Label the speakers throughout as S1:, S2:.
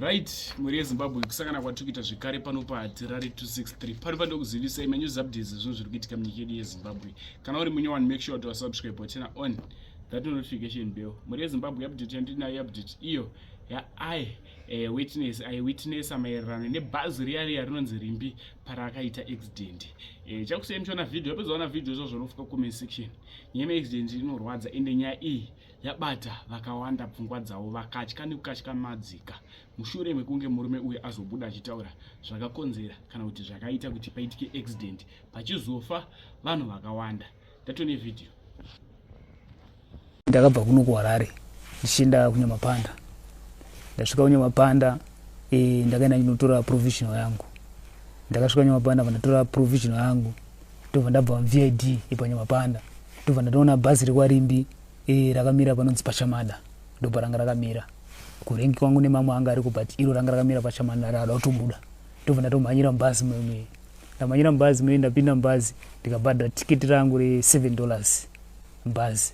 S1: Right, mhuri yeZimbabwe, kusangana kwatiri kuita zvekare pano paHatirari 263. Pano pandokuzivisai manews updates ezvinhu zviri kuitika munyika yedu yeZimbabwe. Kana uri munyowani, make sure to subscribe, turn on that notification bell. Mhuri yeZimbabwe, update yandinayo, update iyo yaai witness aiwitnessa maererano nebhazi riya riya rinonzi Rimbi parakaita accident. Chakusiyai muchiona video. Yapedza ona video izvozvo, unofuka comment section. Nyaya yeaccident inorwadza, ende nyaya iyi yabata vakawanda pfungwa dzavo, vakatya nekukatya madzika mushure mekunge murume uyu azobuda achitaura zvakakonzera kana kuti zvakaita kuti paitike accident, pachizofa vanhu vakawanda. Ndatone vhidhiyo.
S2: Ndakabva kuno kuHarare ndichienda kuNyamapanda. Ndasvika kuNyamapanda, ndakaenda ndinotora provisional yangu. Ndakasvika Nyamapanda, vandatora provisional yangu, ndobva ndabva muVID ipanyamapanda, ndobva ndatoona bhazi rekwaRimbi rakamira panonzi paChamada. Ndobva ranga rakamira kurengi kwangu nemamwe anga ariko, but iro ranga rakamira paChamada, rada kutobuda. Ndobva ndatomhanyira mubhazi mumwe. Ndamhanyira mubhazi mumwe, ndapinda mubhazi, ndikabhadhara tiketi rangu re$7 mubhazi.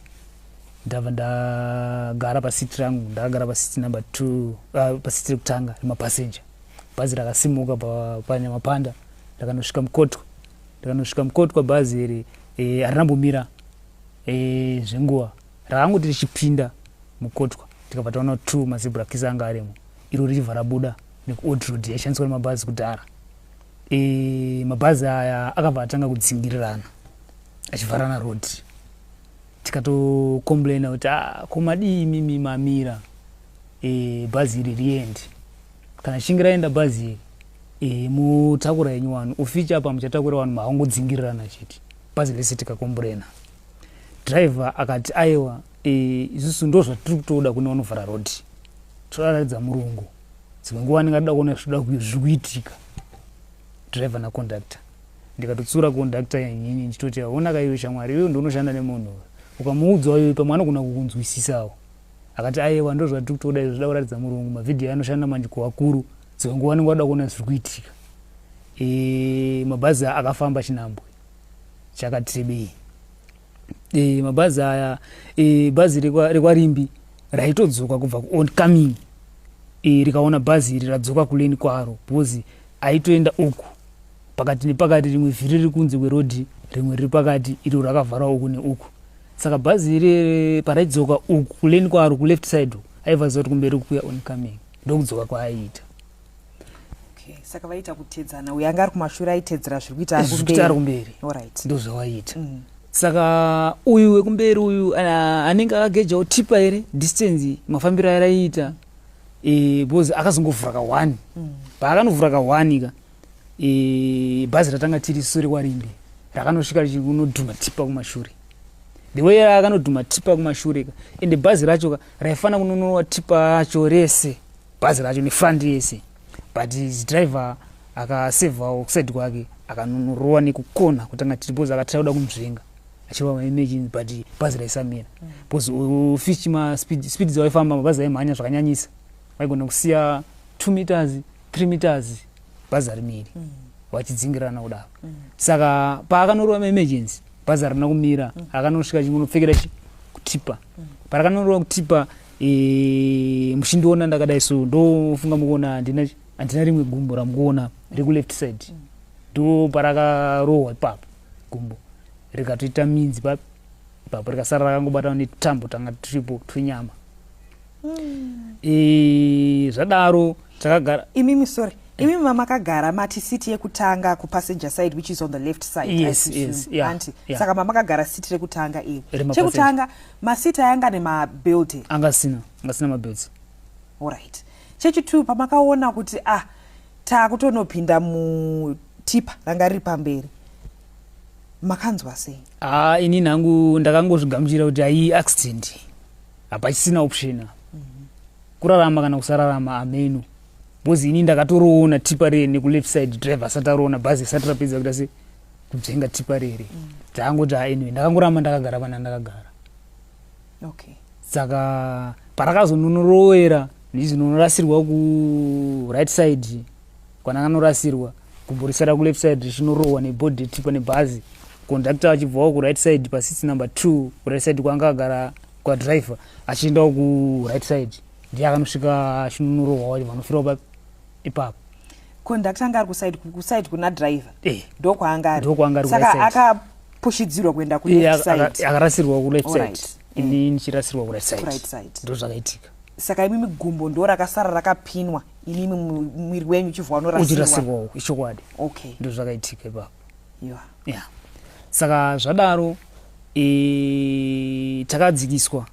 S2: Ndabva ndagara pasiti rangu. Ndakagara pasiti number 2, pasiti rekutanga remapassenger. Bhazi rakasimuka paNyamapanda, rakanosvika Mukotwa. Ndikanosvika Mukotwa, bhazi iri harinambomira zvenguva. Rakangoti richipinda Mukotwa, tikabva taona two mazebra kisa anga arimo, iro richibva rabuda nekuold road yaishandiswa nemabhazi kudhara. Mabhazi aya akabva atanga kudzingirirana achivharana road. Tikatocomplaina kuti, "Ah, ko madii imimi mamira bhazi iri riende? Kana richinge raenda bhazi iri, mutakura yenyu vanhu uficha apa, muchatakura vanhu, makangodzingirirana chete bhazi rese." Tikacomplaina. Driver akati, "Aiwa, isusu ndo zvatiri kutoda. Kune vanovhara road, toraratidza murungu. Dzimwe nguva anenge adoda kuona zvinoda zviri kuitika." Driver naconductor. Ndikatotsura conductor inini ndichitoti, "Ona kaiwe shamwari, iwe ndounoshanda nemunhu, ukamuudzawo iwe pamwe anogona kukunzwisisawo." Akati, "Aiwa, ndo zvatiri kutoda izvo, zvoda kuratidza murungu. Mavhidhiyo anoshanda manje kuvakuru, dzimwe nguva vanenge vada kuona zviri kuitika." Mabhazi akafamba chinhambwe chakati rebei. Mabhazi aya, bhazi rekwaRimbi raitodzoka kubva kuoncoming, rikaona bhazi iri radzoka kulane kwaro, because aitoenda uku pakati nepakati, rimwe vhiri riri kunze kwerodhi, rimwe riri pakati, iro rakavharwa uku neuku. Saka bhazi iri paraidzoka uku kulane kwaro kuleft side, aibva ziva kuti kumberi kuya oncoming, ndokudzoka kwaaiita.
S3: Okay, saka vaita kutedzana, uyo anga ari kumashure aitedzera zviri kuita ari
S2: zviri kuita ari kumberi. Ndo zvawaiita. Saka uyu wekumberi uyu anenge akagejawo tipper here distance, mafambiro araiita, because akazongovhura ka1. Paakanovhura ka1 ka, bhazi ratanga tiri sure kwaRimbi rakanosvika richinodhuma tipper kumashure. The way akanodhuma tipper kumashure ka, ende bhazi racho ka raifanira kunonorwa tipper racho rese, bhazi racho nefront yese, but driver akasevhawo kuside kwake, akanonorowa nekukona kutanga tiri, because akatira kuda kunzvenga achirova maemergency, but bhazi raisamira because ufichi maspeed speed dzawaifamba, mabhazi aimhanya zvakanyanyisa, vaigona kusiya 2 meters, 3 meters, bhazi harimiri, vachidzingirana kudaro. Saka paakanorova maemergency, bhazi harina kumira. Akanosvika chingonopfekera chi kutipper. Parakanorova kutipper, muchindiona ndakadai so, ndofunga mukuona handina rimwe gumbo ramukuona rekuleft side. Ndo parakarohwa ipapo, gumbo rikatoita minzi papi ipapo, rikasara rakangobata netutambo tanga turipo twenyama. Zvadaro takagara.
S3: Imimi, sorry, imimi mamakagara mati siti yekutanga kupassenger side, which is on the left side, I
S2: Yes,
S3: presume.
S2: Yes, yeah,
S3: Anti
S2: yeah.
S3: Saka mamakagara siti rekutanga iri,
S2: Remapassenger.
S3: chekutanga, masiti ayanga nemabelt?
S2: Angasina mabelts.
S3: Alright. Chechi2, pamakaona kuti, ah, taakutonopinda mutipper ranga riri pamberi, makanzwa sei?
S2: Ah, inini hangu ndakangozvigamuchira kuti ai accident, hapachisina option apa, kurarama kana kusararama ameno, because ini ndakatoroona tipper rere nekuleft side, driver asati aroona, bhazi isati rapedza kuita se kubvenga tipper rere. Takangoti, ah, anyway, ndakangoramba ndakagara pana ndakagara. Saka parakazononorowera, ndichinonorasirwa kuright side kwandakanorasirwa, gumbo risara kuleft side richinorohwa nebody tipper nebhazi. Conductor achibvawo kuright side pasiti number 2, kuright side kwanga agara kwadriver, achiendawo kuright side. Ndiye akanosvika achinonorohwa, vanofirawo ipapo.
S3: Conductor anga ari kuside kuna driver?
S2: Eh.
S3: Ndokwaanga ari?
S2: Ndokwaanga ari.
S3: Saka
S2: ku right side.
S3: Akapushidzirwa kuenda kuleft side?
S2: Akarasirwa kuleft side. Ini ndichirasirwa kuright side.
S3: Kuright side.
S2: Ndo zvakaitika.
S3: Saka imimi gumbo ndo rakasara rakapinwa, imimi mwiri wenyu uchibva wanorasirwa?
S2: Uchirasirwawo, ichokwadi. Ndo zvakaitika ipapo. Ya, saka zvadaro takadzikiswa,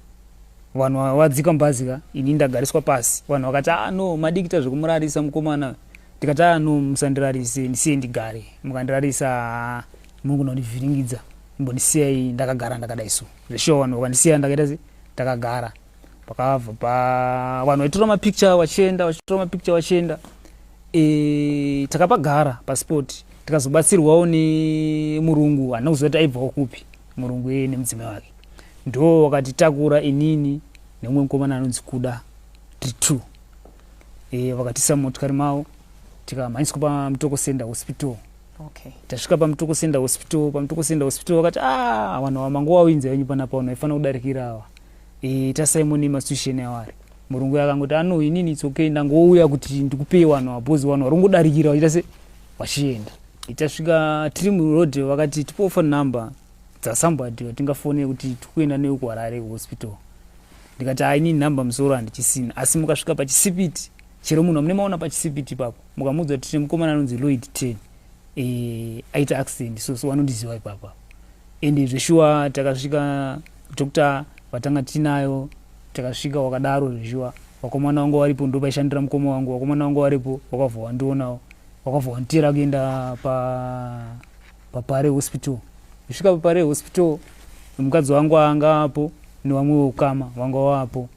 S2: vanhu vadzika mubhazi ka, ini ndagariswa pasi. Vanhu vakati, "Ah no, madikita zvekumurarisa mukomana." Ndikati, "Ah no, musandirarise, ndisiye ndigare. Mukandirarisa munogona kundivhiringidza, imbondisiyai ndakagara ndakadai." So zveshuwa vanhu vakandisiya ndakaita se ndakagara. Pakabva pa vanhu vaitora mapicture vachienda, vachitora mapicture vachienda. Takapagara paspot, tikazobatsirwawo nemurungu, handina kuziva kuti aibvawo kupi murungu iye, nemudzimai wake. Ndo wakatitakura inini nemumwe mukomana anonzi Kuda, tiri two. Vakatisa mumotikari mavo, tikamhanyiswa paMutoko Center Hospital. Tasvika paMutoko Center Hospital, paMutoko Center Hospital vakati, "Ah, vanhu ava mangovawinza yenyu panapa, vanhu vaifanira kudarikira ava. Tasai mune masituation avari." Murungu akangoti, "Ano, inini it's okay, ndangouya kuti ndikupei vanhu abhozi, vanhu vari kungodarikira vachiita se vachienda." Tasvika tiri muroad, vakati tipowo phone number dzasomebody vatingafonere kuti tikuenda newe kuHarare Hospital. Ndikati, "Hai, inini nhamba musoro handichisina, asi mukasvika pachisipiti, chero munhu amune maona pachisipiti ipapo, mukamuudza kuti tine mukomana anonzi Lloyd 10 aita accident, so vanondiziva ipapo." Ende zveshuwa takasvika, doctor vatanga tinayo, takasvika wakadaro. Zveshuwa vakomana vangu varipo, ndo paishandira mukoma wangu, vakomana vangu varipo, wakabva wandionawo, wakabva wanditera kuenda paPare Hospital. Kusvika paPare Hospital, mukadzi wangu anga apo nevamwe veukama vanga vapo,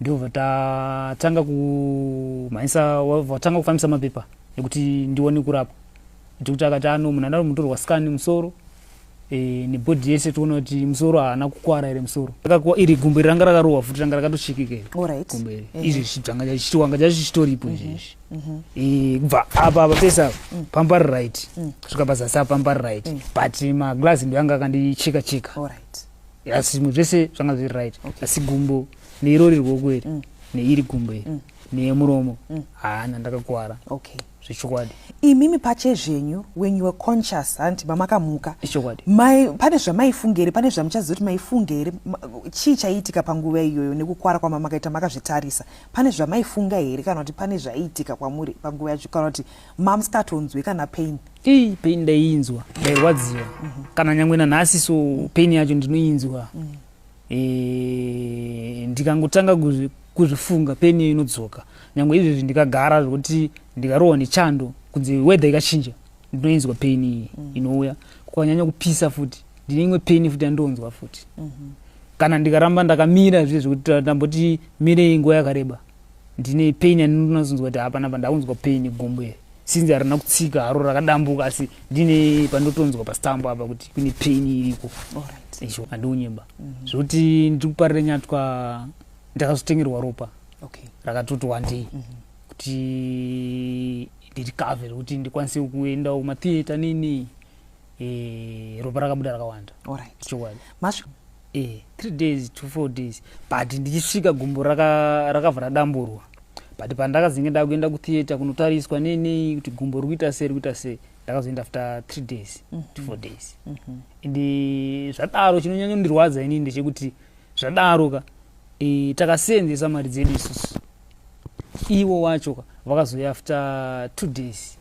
S2: ndobva tatanga kumhanyisa, vatanga kufambisa mapepa ekuti ndione kurapwa. Doctor akati, "Ano, munhu anoda mutorwa scan musoro nebody yese, toona kuti musoro haana kukwara here." Musoro Rakakuwa, iri gumbo iri ranga rakarohwa futi, ranga rakatochekeka iri gumbo iri. Izvi zvanga chiwanga chacho chitoripo izvezvi. Kubva apa pese apa pambari right kusvika pazasi apa pambari right, but maglazi ndo yanga akandicheka cheka. Asi zvimwe zvese zvanga zviri right. Asi gumbo neirori ruoko iri neiri gumbo iri neyemuromo haana, ndakakwara zvechokwadi.
S3: Imimi pachezvenyu, when you were conscious, hanti mamakamuka?
S2: Ichokwadi.
S3: Pane zvamaifunga here? Pane zvamuchaziva kuti maifunga here? Chii chaiitika panguva iyoyo nekukwara kwamamakaita makazvitarisa? Pane zvamaifunga here, kana kuti pane zvaiitika kwamuri panguva yacho, kana kuti mamusikatonzwe kana pain?
S2: Ii, pain ndaiinzwa, ndairwadziwa. Kana nyangwe nanhasi, so pain yacho ndinoinzwa. Ndikangotanga kuzvifunga, pain iyo inodzoka. Nyangwe izvezvi ndikagara zvokuti ndikarohwa nechando kunze, weather ikachinja, ndinoinzwa pain iyi inouya. Kukanyanya kupisa futi, ndine imwe pain futi yandonzwa futi. Kana ndikaramba ndakamira zviye zvekuti ndamboti mirei nguva yakareba, ndine pain yandinonazonzwa kuti hapanapa ndakunzwa pain. Gumbo iri sinzi harina kutsika haro, rakadambuka, asi ndine pandotonzwa pastambo apa kuti kune pain iriko. Izvo handiunyemba zvokuti ndiri kuparira nyatwa. Ndakazotengerwa ropa rakatoti wandei kuti ndirecover, kuti ndikwanise kuendawo kumatheatre nini. Ropa rakabuda rakawanda. Chokwadi. 3 days to 4 days, but ndichisvika gumbo rakabva radamburwa. But pandakazenge ndakuenda kutheatre kunotariswa nenei kuti gumbo riri kuita sei, riri kuita sei, ndakazoenda after 3 days to 4 days. Ende zvadaro, chinonyanyondirwadza inini ndechekuti zvadaro ka, takasenzesa mari dzedu isusu. Ivo wacho ka vakazouya after 2 days,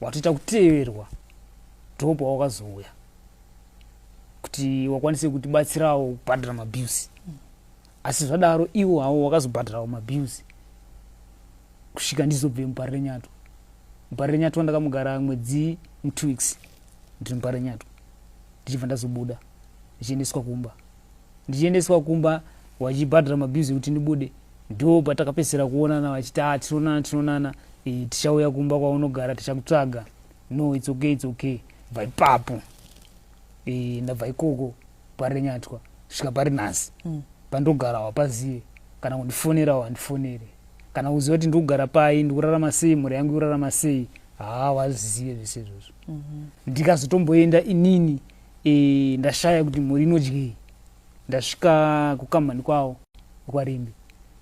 S2: watoita kuteverwa, ndopa wakazouya kuti wakwanise kutibatsirawo kubhadhara mabills. Asi zvadaro ivo havo vakazobhadharawo mabills kusvika ndizobve muParirenyatwa. MuParirenyatwa ndakamugara mwedzi mu2 weeks ndiri muParirenyatwa, ndichibva ndazobuda ndichiendeswa kumba. Ndichiendeswa kumba vachibhadhara mabills ekuti ndibude. Ndo patakapedzisira kuonana, vachiti, "A, tinoonana, tinoonana, tichauya kumba kwaunogara, tichakutsvaga." "No, it's okay, it's okay." Bva ipapo ndabva ikoko Parirenyatwa kusvika pari nhasi. Pandogara hapazive, kana kundifonera handifonere, kana kuziva kuti ndikugara pai, ndikurarama sei, mhuri yangu ikurarama sei, haa, wazive zvese izvozvo. Ndikazotomboenda inini ndashaya kuti mhuri inodyei. Ndasvika kukambani kwavo kwaRimbi.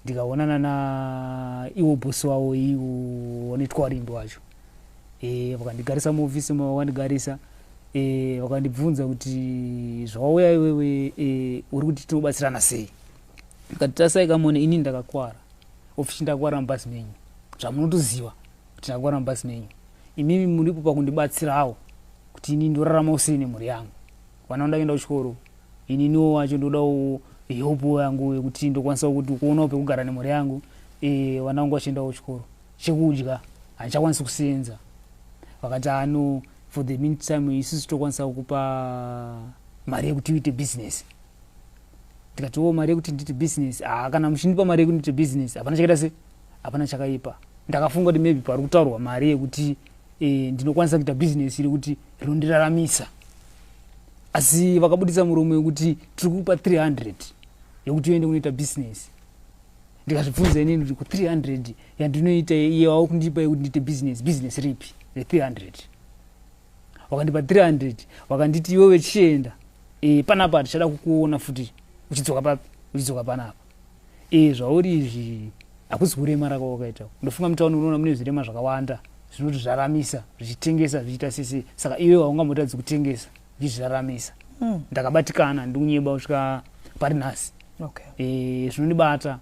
S2: Ndikaonana naiwo bosi wavo, iwo wanoitwa warimbi wacho. Vakandigarisa muofisi mavo, vakandigarisa, vakandibvunza kuti, "Zvawauya iwewe, uri kuti tinobatsirana sei?" Ndikati, "Tasai kamone, ini ndakakwara ofisi, ndakwara mubhazi menyu, zvamunotoziva kuti ndakwara mubhazi menyu. Imimi muripo pakundibatsirawo kuti ini ndoraramawo sei nemhuri yangu. Vana vandakuenda kuchikoro, ininiwo wacho ndodawo help yangu yekuti ndokwanisawo kuti kuonawo pekugara nemhuri yangu, vana vangu vachiendawo kuchikoro, chekudya handichakwanisi kusenza." Vakati, "Ano, for the meantime isusu tokwanisa kukupa mari yekuti uite business." Ndikati, "O, mari yekuti ndiite business? Ah, kana muchindipa mari yekuti ndiite business, hapana chakaita se hapana chakaipa." Ndakafunga kuti maybe pari kutaurwa mari yekuti ndinokwanisa kuita business rekuti rinondiraramisa, asi vakabudisa muromo wekuti tiri kupa 300 yekuti uende kunoita business. Ndikazvibvunza inini kuti ku 300 yandinoita iye wava kundipa yekuti ndiite business, business ripi re300? Wakandipa 300, wakanditi, "Iwewe chienda, panapa hatichada kukuona futi uchidzoka papi, uchidzoka panapa. Zvauri izvi hakuzi kurema rakawakaita. Ndofunga mutauni unoona mune zvirema zvakawanda zvinotozviraramisa, zvichitengesa, zvichiita sese, saka iwe haungambotadzi kutengesa uchizviraramisa." Ndakabatikana, ndikunyeba kusvika pari nhasi. Zvinondibata.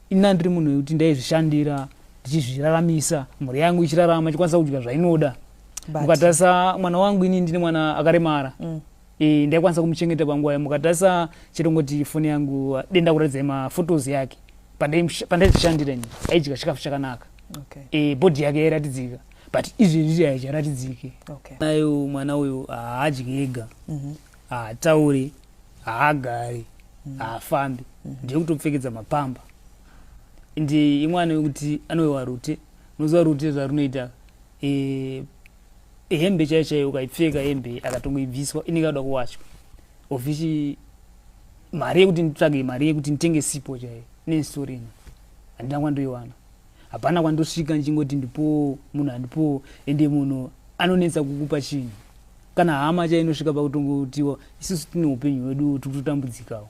S2: Ina ndiri munhu wekuti ndaizvishandira, ndichizviraramisa, mhuri yangu ichirarama, ichikwanisa kudya zvainoda. Mukatarisa mwana wangu, ini ndine mwana akaremara. Ndaikwanisa kumuchengeta panguva iyo. Mukatarisa chirongoti foni yangu, denda kuratidzai maphotos yake pandaizvishandira ini, aidya chikafu chakanaka. Body yake yairatidzika, but izvezvi haicharatidziki. Ayo mwana uyu haadyi ega, haatauri, haagari, haafambi, ndeyekutopfekedza mapamba. Ndi imwana wekuti anowewa rute. Unoziva rute zvarunoita? Hembe chaiyo chaiyo, ukaipfeka hembe akatongoibviswa, inenge yakuda kuwachwa ofishi. Mari yekuti nditsvage mari yekuti nditenge sipo chaiyo nesitorina, handina kwandoiwana, hapana kwandosvika ndichingoti ndipowo munhu, handipowo. Ende munhu anonetsa kukupa chinhu, kana hama chainosvika pakutongotiwa, "Isusu tine upenyu hwedu, tiri kutotambudzikawo."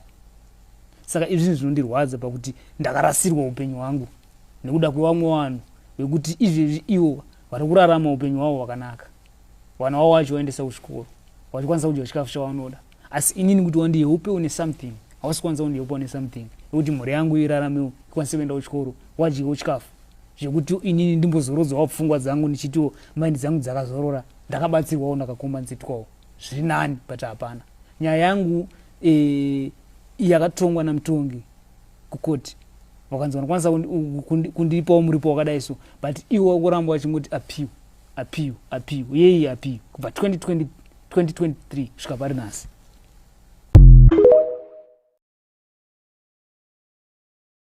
S2: Saka izvi zvinhu zvinondirwadza pakuti ndakarasirwa upenyu hwangu nekuda kwevamwe vanhu vekuti izvezvi ivo vari kurarama upenyu hwavo hwakanaka, vana vavo vacho vaendesa kuchikoro, vachikwanisa kudya chikafu chavanoda, asi inini kuti wandihelpewo nesomething, hausi kwanisa kundihelpawo nesomething yekuti mhuri yangu iraramewo, ikwanise kuenda kuchikoro, wadyewo chikafu, zvekuti inini ndimbozorodzawo pfungwa dzangu, ndichitiwo mind dzangu dzakazorora, ndakabatsirwawo, ndakakombanzetwawo, zviri nani. But hapana. Nyaya yangu yakatongwa namutongi kukoti, vakanzi vanokwanisa kundipawo muripo wakadai so, but iwo kuramba vachingoti appeal, appeal, appeal, yei appeal kubva 2020, 2023 kusvika pari nhasi.